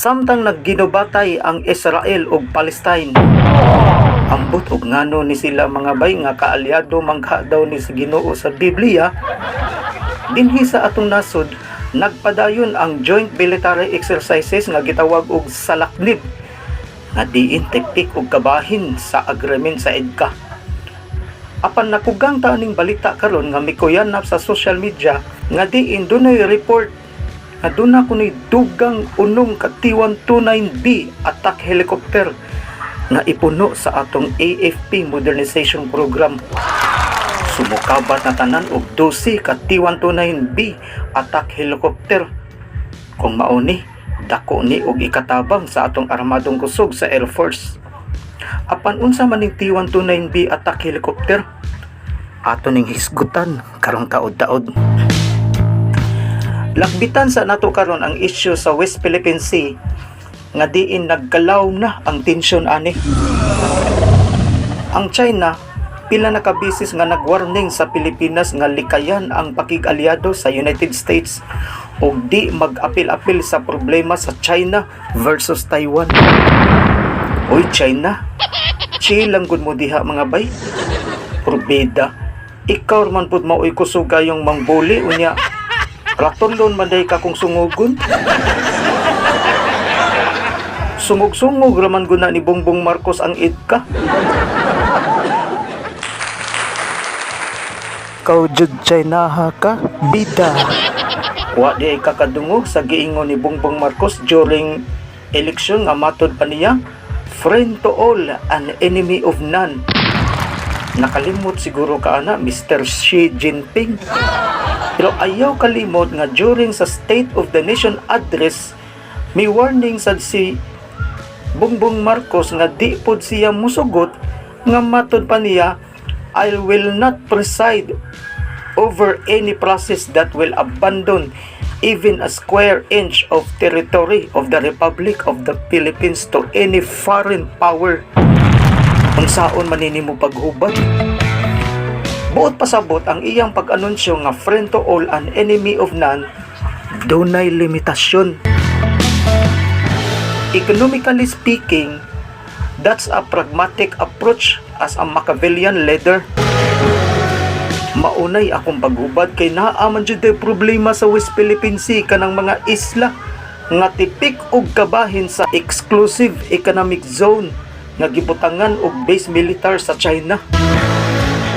Samtang nagginubatay ang Israel ug Palestine. Ambot og ngano ni sila, mga bay, nga kaalyado mangha daw ni sa Ginoo sa Biblia. Dinhi sa atong nasod, nagpadayon ang joint military exercises nga gitawag og Salaknib, nga diin tipik og kabahin sa agreement sa EDCA. Apan nakugang ta aning balita karon nga mikuyanap sa social media nga diin dunay report nga duna kunoy dugang unom ka T-129B attack helicopter nga ipuno sa atong AFP modernization program. Sumukabat na tanan og 12 ka T-129B attack helicopter. Kung mao ni, dako ni og ikatabang sa atong armadong kusog sa Air Force. Apan unsa man ning T-129B attack helicopter? Ato ning hisgutan karong taod-taod. Lakbitan sa nato karon ang issue sa West Philippine Sea nga diin nagkalaw na ang tensyon ani. Ang China, pila na ka beses nga nagwarning sa Pilipinas nga likayan ang pakig-alyado sa United States ug di mag-apil-apil sa problema sa China versus Taiwan. Uy China, chill lang gud mo diha, mga bay. Purbida, ikaw man pud maoy kusog kayong mangbuli, unya ratulon man day ka kung sungugon. Sungog-sungog raman guna ni Bongbong Marcos ang EDCA. Ikaw jud China ha ka, bida. Wa di ay kakadungog sa giingon ni Bongbong Marcos during election nga matod pa niya, "Friend to all and enemy of none." Nakalimot siguro ka ana, Mr. Xi Jinping. Pero ayaw kalimot nga during sa State of the Nation Address, may warning sad si Bongbong Marcos nga di pod siya musugot, nga matod pa niya, "I will not preside over any process that will abandon even a square inch of territory of the Republic of the Philippines to any foreign power." Unsaon man nimo paghubad? Buot pasabot, ang iyang pag-anunsyo nga friend to all and enemy of none dunay limitasyon. Economically speaking, that's a pragmatic approach as a Machiavellian leader. Maunay akong paghubad kay naa man jud tay problema sa West Philippine Sea, kanang mga isla nga tipik og kabahin sa exclusive economic zone nga gibutangan og base militar sa China.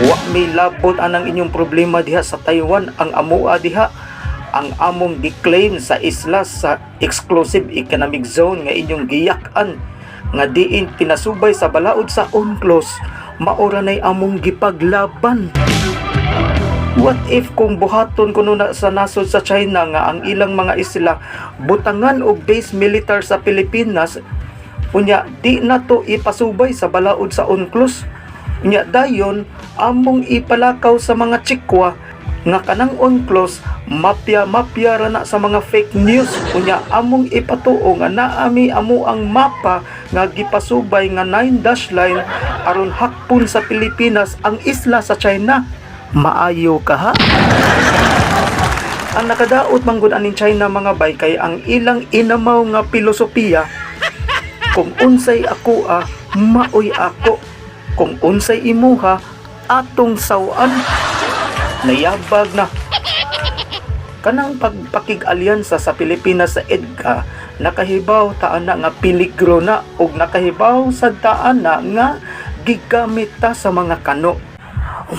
Wa may labot anang inyong problema diha sa Taiwan. Ang amoa diha, ang among gi-claim sa isla sa exclusive economic zone nga inyong giyak-an nga diin pinasubay sa balaod sa UNCLOS, maora nay among gipaglaban. What if kung buhaton kuno na sa nasod sa China nga ang ilang mga isla butangan og base militar sa Pilipinas, unya di na to ipasubay sa balaod sa UNCLOS? Unya dayon among ipalakaw sa mga chikwa nga kanang UNCLOS, mapya mapya ra na sa mga fake news. Unya among ipatuo nga naami amo ang mapa nga gipasubay nga 9 dash line aron hakpon sa Pilipinas ang isla sa China. Maayo ka ha? Ang nakadaot manggod aning China, mga bay, kay ang ilang inamaw nga filosofiya, kung unsay ako ah, maoy ako. Kung unsay imuha, atong sawan. Nayabag na. Kanang pagpakig-alyansa sa Pilipinas sa EDCA, nakahibaw taan na nga peligro na ug nakahibaw sa taan na nga gigamit ta sa mga kano.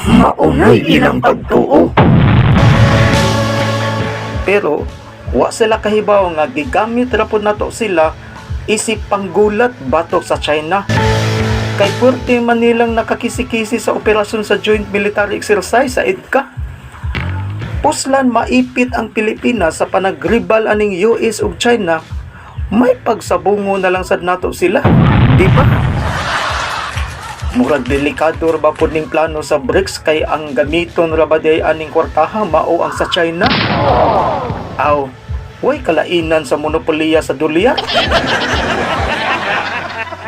Maunay ilang pagtuo. Pero wa sila kahibaw nga gigamit ra pud nato sila isip panggulat batok sa China. Kay puwerte man nilang nakakisi-kisi sa operasyon sa joint military exercise sa EDCA. Puslan maipit ang Pilipinas sa panagribal aning US ug China, may pagsabungo na lang sad nato sila, di ba? Murag delikado ra ba pud ning plano sa BRICS kay ang gamiton ra ba day aning kwartaha mao ang sa China? Aw, way kalainan sa monopoliya sa dolyar.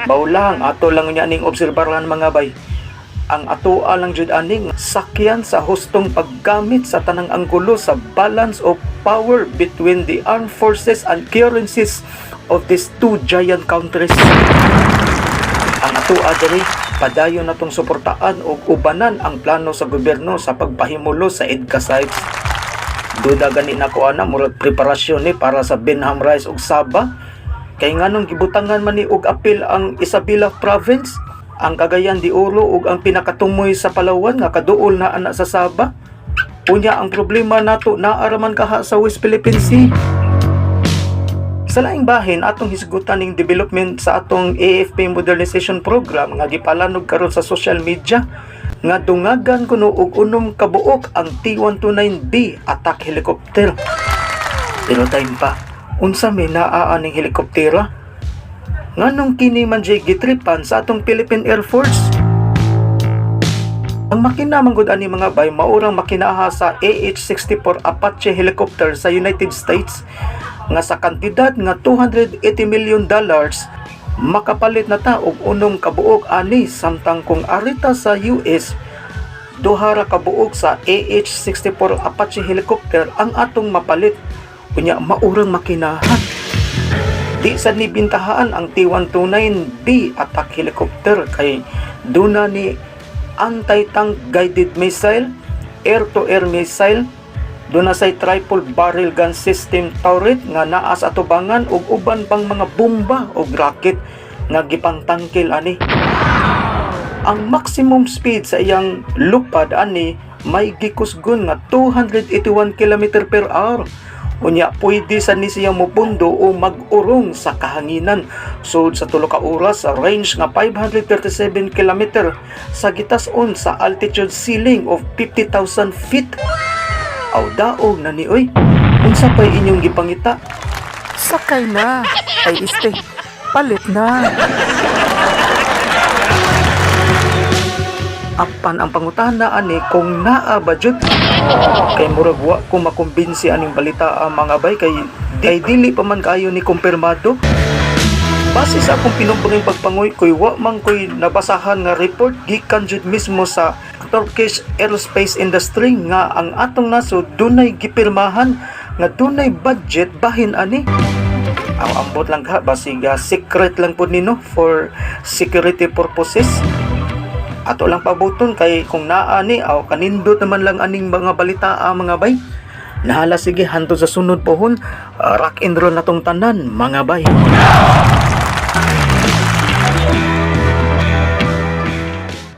Baw lang, ato lang niya ning obserbaran, mga bay. Ang atoa lang jud ani sakyan sa hustong paggamit sa tanang anggulo sa balance of power between the armed forces and currencies of these two giant countries. Ang atoa diri, padayon natong suportaan og ubanan ang plano sa gobyerno sa pagpahimulo sa EDCA sites. Duda gani nako ana, murag preparasyon ni para sa Benham Rise ug Saba. Kay nganong gibutangan man ni og apil ang Isabela Province, ang Cagayan de Oro ug ang pinakatumoy sa Palawan nga kaduol na ana sa Saba? Unya ang problema nato naa ra man kaha sa West Philippine Sea. Sa laing bahin, atong hisgutan ning development sa atong AFP Modernization Program nga gipalanog karon sa social media nga dungagan kuno og 6 ka buok ang T129B attack helicopter. Pero time pa, unsa may naa aning helikoptera? Nganong kini man jay gitripan sa atong Philippine Air Force? Ang makina man gud ani, mga bay, maurang makinaha sa AH-64 Apache helicopter sa United States nga sa kantidad nga $280 million makapalit na ta og 6 ka buok ani, samtang kung arita sa US, 2 ra ka buok sa AH-64 Apache helicopter ang atong mapalit. Unya maurang makinahan. Di sad ni bintahaan ang T-129B attack helicopter kay duna ni anti-tank guided missile, air-to-air missile, duna say triple barrel gun system turret nga naa sa atubangan ug uban pang mga bomba ug rocket nga gipangtangkil ani. Ang maximum speed sa iyang lupad ani may gikusgon nga 281 km per hour. Unya pwede sa ni siya mupundo o mag-urong sa kahanginan sud sa 3 ka oras sa range nga 537 km sa gitas-on sa altitude ceiling of 50,000 feet. Aw, daog na ni oy. Unsa pay inyong gipangita? Sakay na. Ay, este, palit na. Apan ang pangutana ani kung naa ba jud, kay murag wa ko makumbinsi aning balita ang mga bay, kay dili pa man kaayo ni kumpirmado. Base sa akong pinumpunging pagpangoy koy, wa man koy nabasahan nga report gikan jud mismo sa Turkish Aerospace Industry nga ang atong nasod dunay gipirmahan nga dunay budget bahin ani. Ang ambot lang ka, basig secret lang pud nino for security purposes. Ato lang pabuton kay kung naa ni, aw, kanindot naman lang aning mga balita, mga bay. Nahala, sige, hantod sa sunod pohon, rock and roll na tong tanan, mga bay.